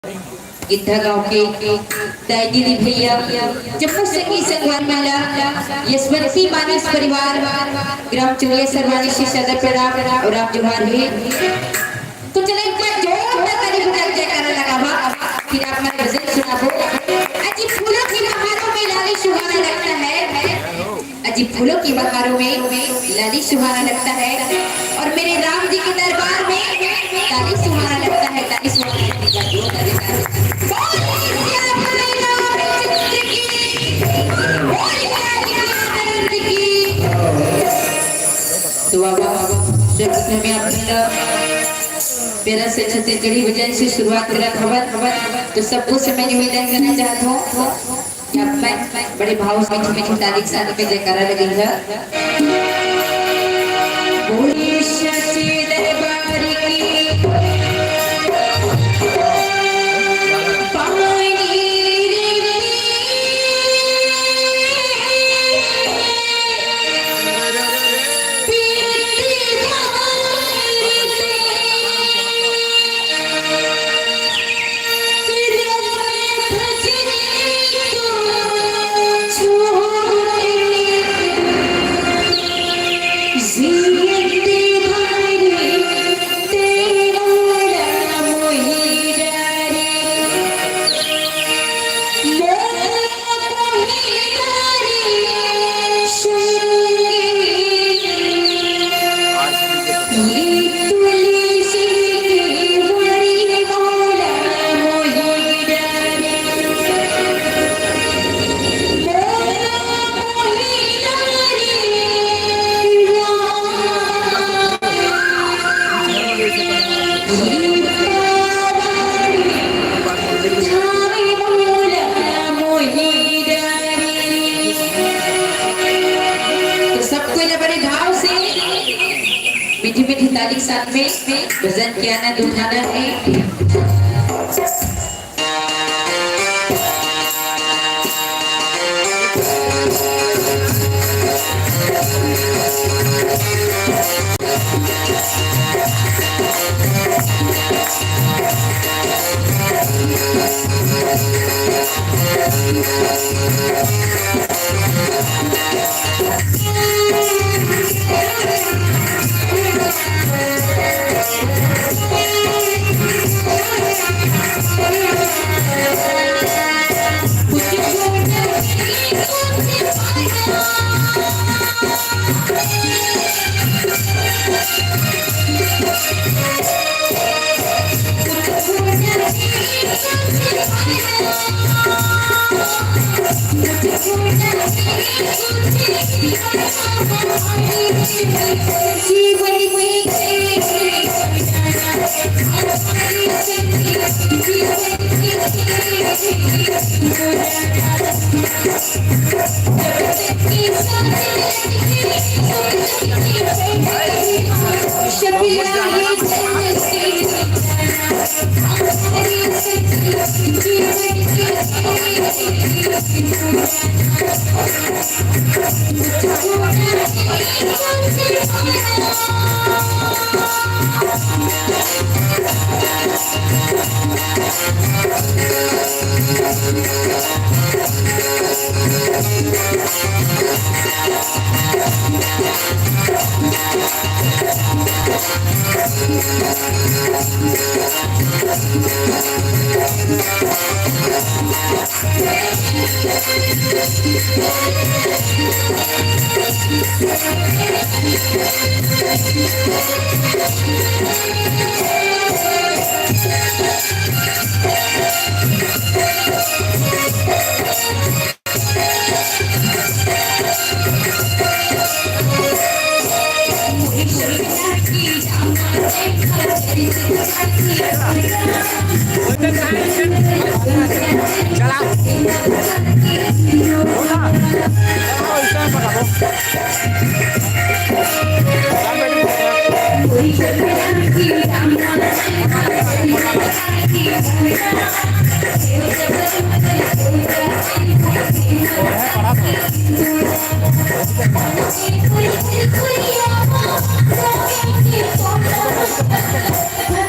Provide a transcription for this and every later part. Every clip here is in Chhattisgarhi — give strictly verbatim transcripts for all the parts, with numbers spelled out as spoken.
गिद्धा गांव के दाई दीदी भैया, जम्मो संगी संगवारी मन ला यशवंती मानिस परिवार, ग्राम चुनिया सरवानी श्री सदर प्रणाम अउ राम जोहार हे। तो चले एक बार जोरदार ताली बजा के जयकारा लगावा, फिर आप मन भजन सुनाबो। अजी फूलों की बहारों में लाली सुहाना लगता है। अजी फूलों की बहारों में लाली सुहाना लगता है, और मेरे राम जी के दरबार में ताली सुहाना लगता है, ताली सुहाना लगता है। बोलिए श्याम रामचंद्र की, बोलिए राधे आनंद की। तो बाबा, सर्वप्रथम आप मेरा प्यारा से छत्तीसगढ़ी भजन से शुरुआत करत हवन। तो सबको से मैं निवेदन करना चाहता हूँ, जब मैं बड़े भाव से मीठी मीठी ताली के साथ में जयकारा लगे है। बोलिए सच्चे दरबार की। तो सबको ये बड़े भाव से मीठी मीठी ताली के साथ में भजन के आनंद उठाना है।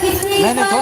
नहीं, नहीं, छोड़, छोड़।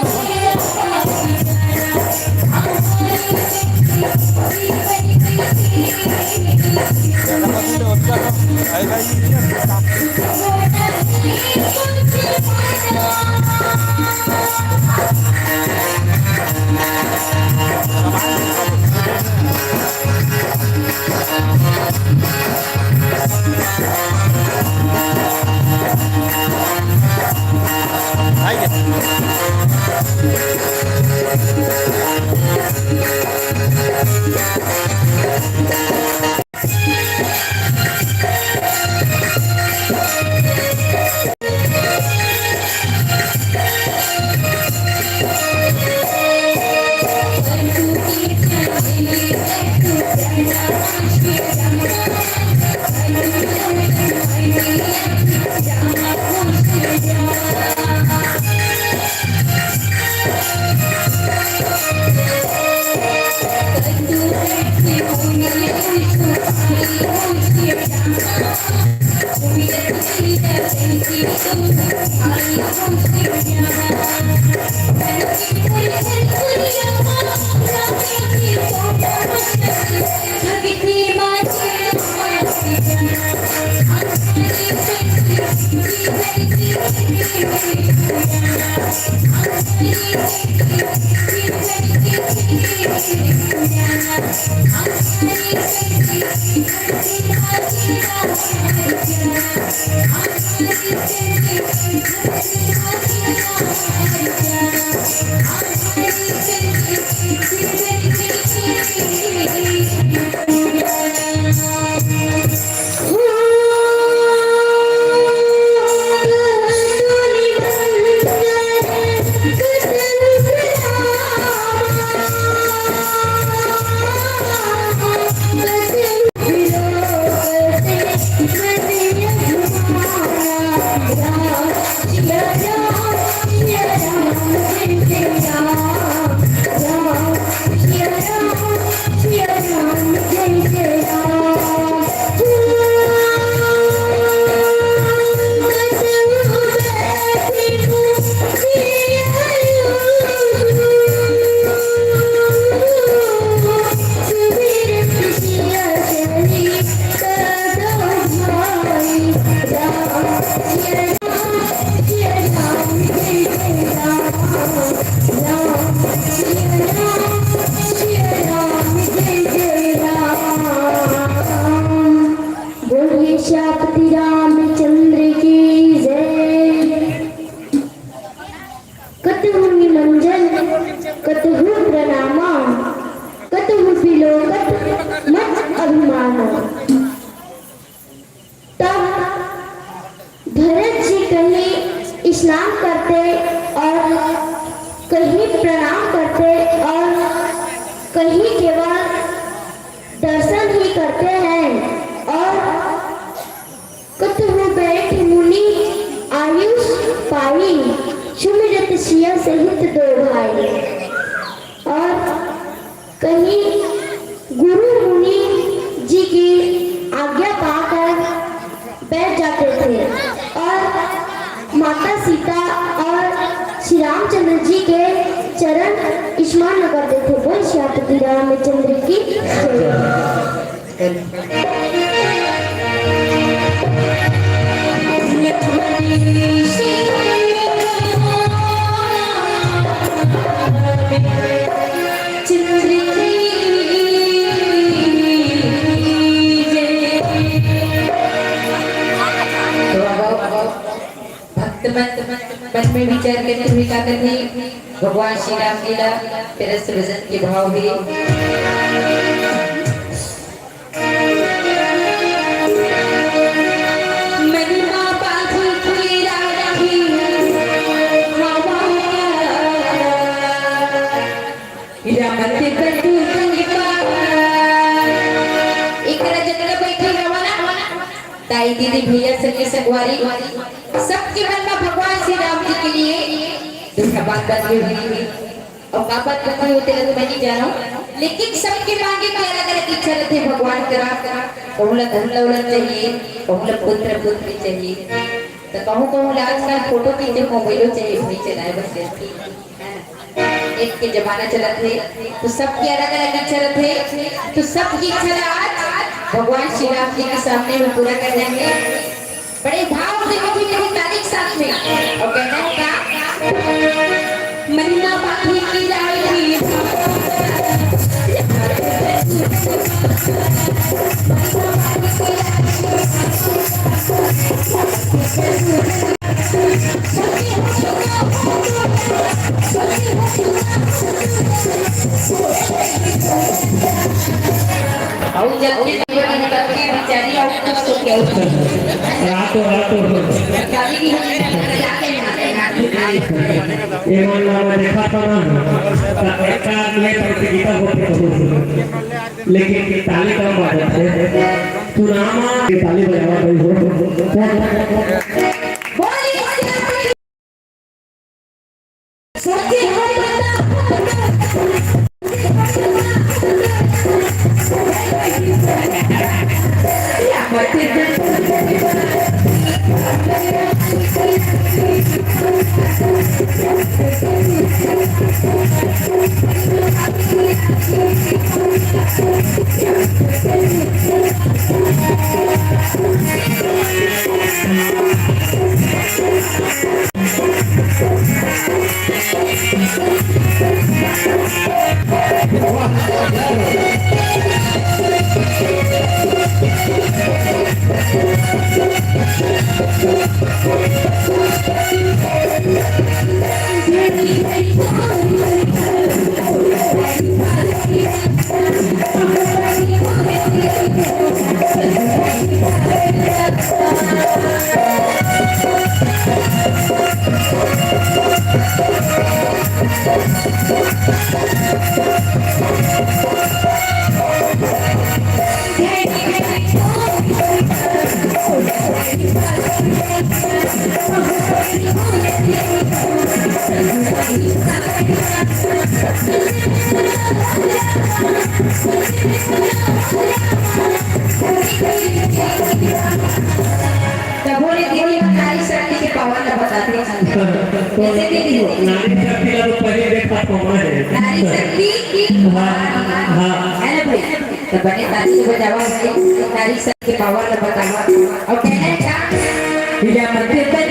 बोलिए श्यापति रामचंद्र की जय। कतहु निमंजन कतहु प्रणामा, कतहु बिलोकत मत अभिमाना। तब भरत जी कहीं स्नान करते और कहीं प्रणाम करते और कहीं केवल दर्शन ही करते हैं। और कतहु बैठ मुनि आयुष पाई, सुमिरत सिय सहित दो भाई। और कहीं गुरु मुनि जी की आज्ञा पाकर बैठ जाते थे और माता सीता और श्री रामचंद्र जी के चरण स्मरण करते थे। बोल श्यापति रामचंद्र की जय। भक्त मन, मन में विचार करते हुए का करथे, भगवान श्री राम जी ला तेरा सृजन के भाव हे। महिमा पाथी के राखी हवा। हीरा मंदिर पर तू संगीता। एकरा जतका बैठे हवा ना, ताई, दीदी, भैया, सखी, संगवारी, सबके मन में भगवान श्री राम जी के लिए दुर्गा बात बन गई हुई। अउ का बात बन गई होथे, तो मैं नहीं जाना हूँ, लेकिन सबके मांगे के अलग-अलग इच्छा रहिथे भगवान करा। कहूँ ला धन दौलत चाहिए, कहूँ ला पुत्र पुत्री चाहिए, तो कहूँ कहूँ ला आजकल फोटो खींचे मोबाइलो चाहिए भाई चलाए बर selfie। एक के जमाना चलत हे, तो सबके अलग-अलग इच्छा रहिथे, तो सबकी इच्छा ला आज भगवान श्री राम जी के सामने में पूरा कर देंगे। बड़े भाव से कभी मेरी ताली के साथ में और कहना है क्या? महिमा बाकी की राय की। अउ जल्दी जल्दी निकल के बेचारी अउ कुछ तो क्या होता है। रातों रात हो गया। गाड़ी की हमें जाते हैं। ये मान लो, मैं देखा था ना, तो एक कार में प्रतियोगिता होती थी, लेकिन ताली कम बजाते थे। तू नाम आ, ये ताली बजावा भाई हो। तभो ले दीदी नारी शक्ति के पावर ला बताते हैं। जैसे दीदी हो। नारी शक्ति ला तो पहले देखा पावर है। नारी शक्ति की हाँ, हाँ। है ना भाई? तो बने ताली से बजावा भाई, नारी शक्ति के पावर ला बतावा। और कहना है क्या? या मत बन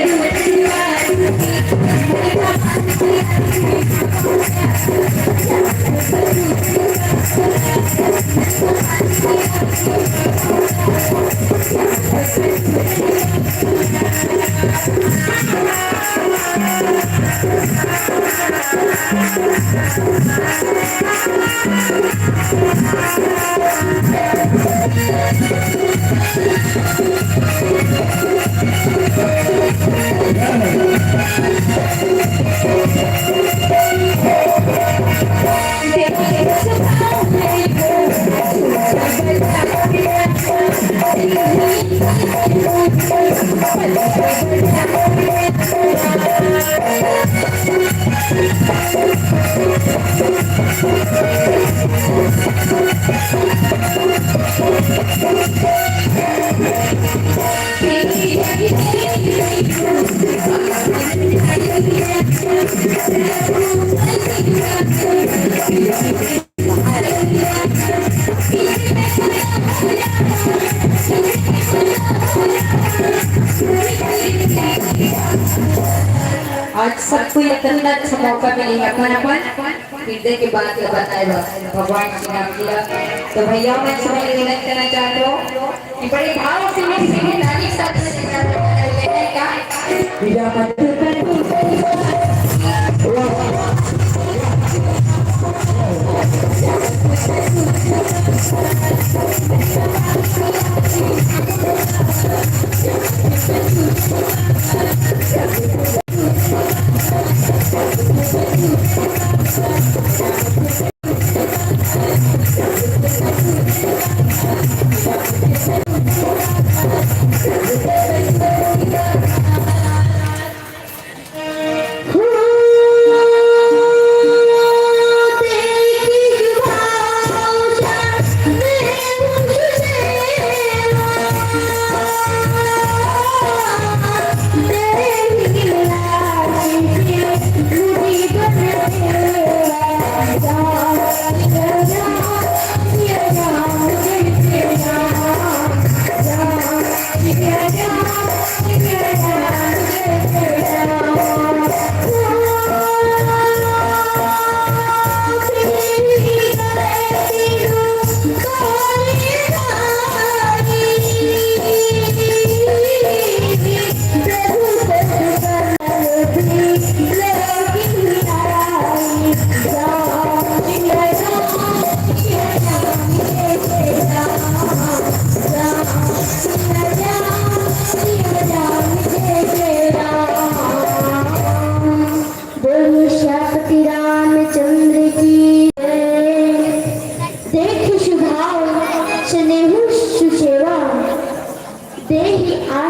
आज सबको इतना अच्छा मौका मिलेगा, अपन अपन हृदय के बात ला बताए बर भगवान श्री राम जी ला। तो भैया, मैं समय निवेदन करना चाहता हूँ कि बड़े भाव से मैं श्री नारी साथ में लेना चाहता हूँ।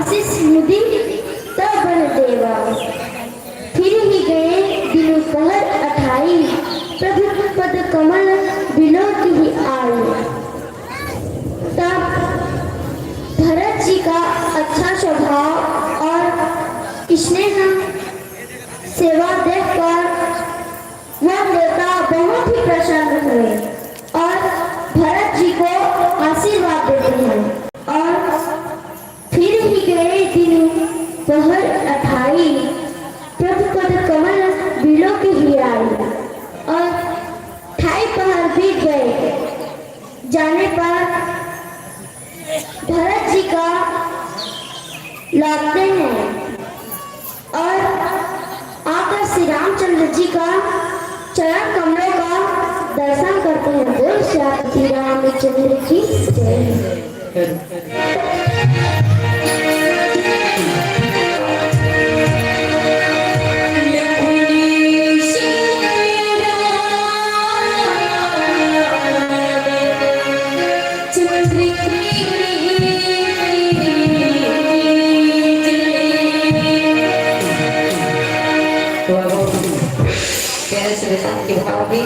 आशीष मुदि तब बल देवा। फिर ही गए दिनु पहर अठाई, प्रभु पद कमल बिलोकि ही आई। तब भरत जी का अच्छा स्वभाव और स्नेह सेवा देखकर वन देवता बहुत ही प्रसन्न हुए और भरत जी को आशीर्वाद देते हैं। और फिर ही गए दिनु पहर अठाई, प्रभु पद कमल बिलोकि ही आई। और ठाई पहर बीत गए, जाने पर भरत जी का लौटते हैं और आकर श्री रामचंद्र जी का चरण कमलों का दर्शन करते हैं। बोल श्री रामचंद्र की जय। प्यारे से बेटा के भाव भी।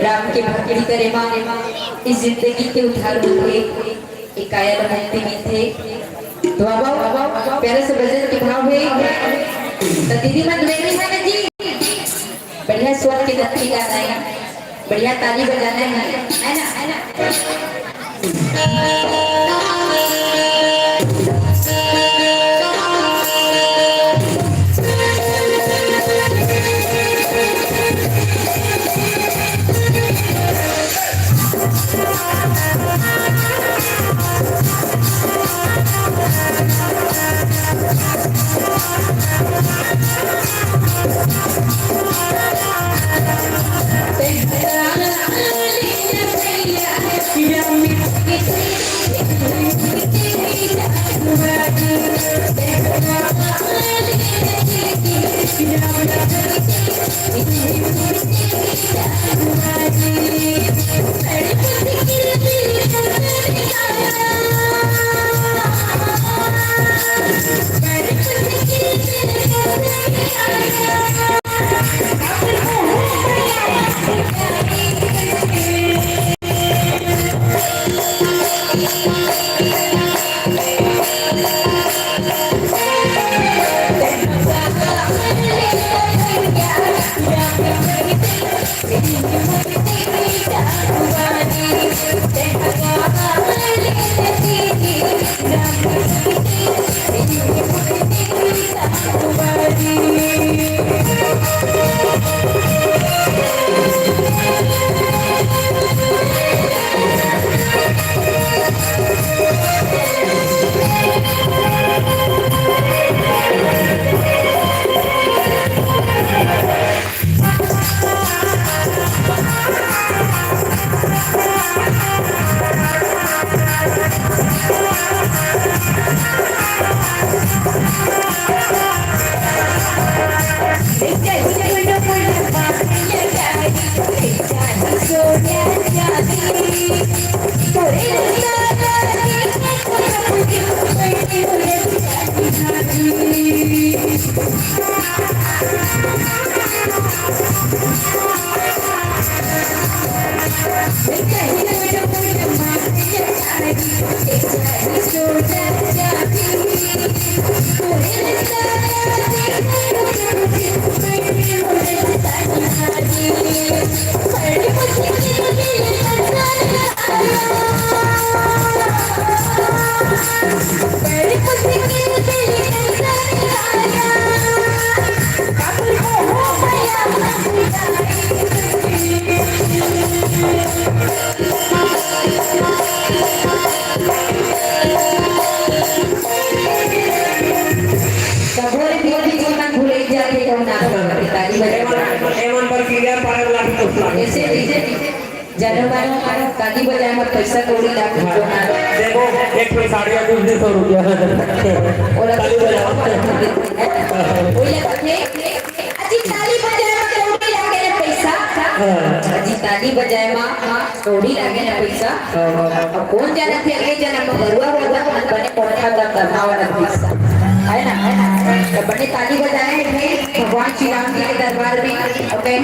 राम के भक्ति करे मा इस जिंदगी के उद्धार होथे, एक काया ला मुक्ति मिलथे। तो अब आओ, प्यारे से भजन के भाव हे। तो दीदी मन ready है ना जी? बढ़िया स्वर के साथ गाना है, बढ़िया ताली बजाना है, है ना? कभो ले भूल भी कोई मन भूले जाथे, कहूँ नाच करथे, ताली बजा। एमन, एमन बर क्रिया पारक लागथे। ऐसे, ऐसे, ऐसे। जानो मानो, ताली बजाए म पैसा कौड़ी लागे। हाँ। देखो, एक ठो साड़ी है, दो सौ रुपया। ओला ताली बजाओ। ओला कथे, अजी ताली बजाए म कौड़ी लागे ना पैसा। हाँ। अजी ताली बजाए म कौड़ी लागे ना पैसा। हाँ। अब कोन जानथे, ए जनम म बरुआ होगा, बने कोठा दम दमावत पैसा। है ना, है ना? त बने ताली बजाए हे भगवान श्री राम जी के दरबार में। अउ कहे,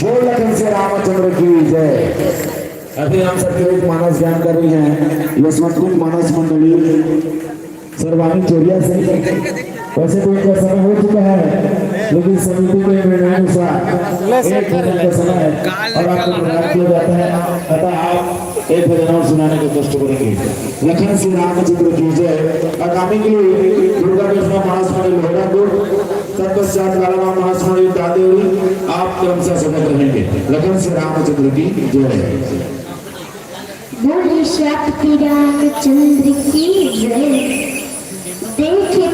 बोल लखन से रामचंद्र की जय। अभी हम संकीर्तित मानस गायन कर रही हैं यशवंतपुर मानस मंडली सर्वानी चोरिया से। वैसे तो इनका समय हो चुका है, लेकिन समिति के निर्णयानुसार एक भजन का समय है और आपको प्रदान किया जाता है, अतः आप एक भजन और सुनाने का कष्ट करेंगे। लखन श्री रामचंद्र की जय। आगामी के लिए दुर्गा कृष्णा मानस मंडली लोहरापुर, तत्पश्चात कालाराम मानस मंडली दादेवली, आप क्रमशः सदन रहेंगे। लखन श्री रामचंद्र की जय। बोले श्यामपति रामचंद्र की जय। देखे